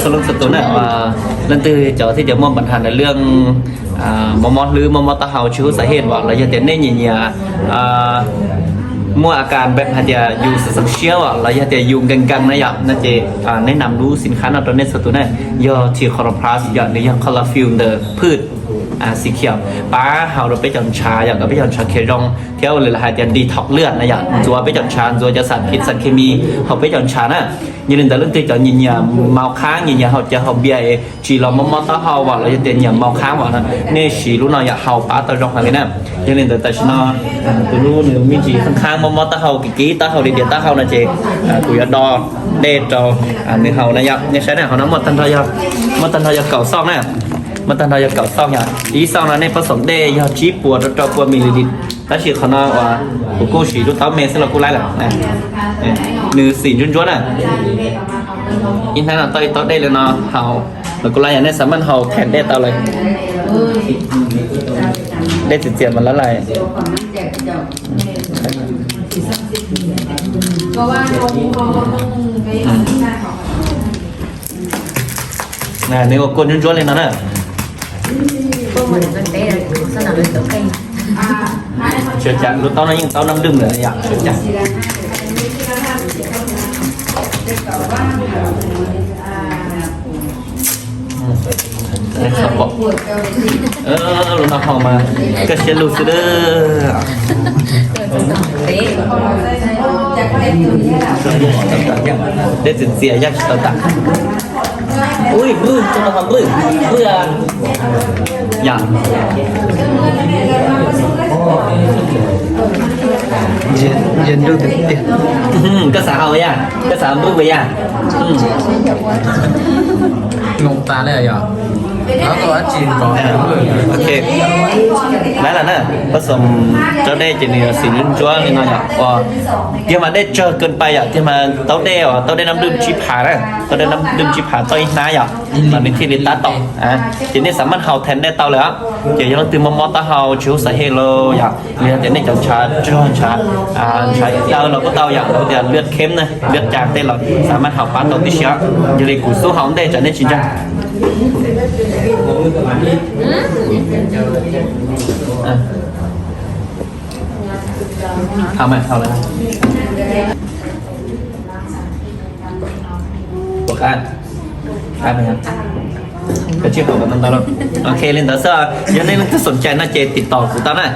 Txhua leej txhua tus na, leej twg cov thiab cov muaj npa nhas ntawm lwj, mob mob hlwb, mob mob taub hau tsis hub xav hej as, los yog tias nej nyiam nyiam muaj a kas npe hais tias yus xav xav siab as, los yog tias yus nkees nkees na yom, no ces nej nam lub xim khab no rau nej txhua tus na, yog T Color Plus yom, nws yog color fill ntawm phwj xim khiam pab hau rau peb cov ntshav yom, kom peb cov ntshav khiav zoo thiab ua li lawv hais tias detox lwj na yom, ntxuav peb cov ntshav, ntxuav cov xas phiv xas khes mis hauv peb cov ntshav na. Yog li ntawd leej twg cov nyiam nyiam mauv qhab, nyiam nyiam haus cawv haus npias es tsis los mob mob taub hau as, los yog tias nyiam mauv qhab as no, nej siv lub no yom, haus pab tau zoo heev li na. Yog li ntawd tam sim no tus hlub nws me ntsis khab khab mob mob taub hau, kev kev taub hau, dias dias taub hau no ces kuv yuav do dej rau nws haus na yom. Nej saib na, hauv no muaj tag nrho yog kaum xoj na, muaj tag nrho yog kaum xoj yom. Ib xoj no nej pab xoom dej yog tsib puas rau rau pua mili li. Tab sis qhov no uas kuv kuj siv lub taub me xwb los kuj laib lawm. Nws xim ntsuab ntsuab na. Ib hnab no tau ib taub dej li no haus los kuj laib, yog nej xav maj haus theem dej tau lawm. Dej txias txias mas laib lais. Nws ua kua ntsuab ntsuab li no na. Lub taub no yeej taub nab lwj lawm yom. Lub no haus mas kaj siab lug xwb. Dej txias txias yaj tsis tau tas. Ui, nplwj, tus no ho nplwj, nplwj. Yog. Koj xav haus yaj, koj xav nplwj puas yaj? Ngoo tas li yog. Ok, laib lawm na. Pab xoom tsob dej ces nws yuav xim ntsuab ntsuab li no yom. Tiag mas dej tsawg kawg pais yom, tiag mas taub dej uas taub dej nab lwj tsib phav na, taub dej nab lwj tsib phav tau ib hnab yom, mas nws thiaj li tab tom. Ces nej xav maj haus theem dej tau lawm os. Ces yog leej twg mob mob taub hau tsis hub xav hej los yom, yog tias nej cov ntshav rog ntshav, ntshav daw los kuj tau yom, los tias lwj khem na, lwj cas tej los xav maj haus pab tau tib si. Yog li kuv xub haus ntej tsam nej tsis ntseeg. Haus mas haus lawm. Puas qab? Qab, koj tsis haus kom ntau ntau lauj. Ok, li ntawd xwb. Yog nej leej twg xoom cai no ces tiv tauj kuv tau na.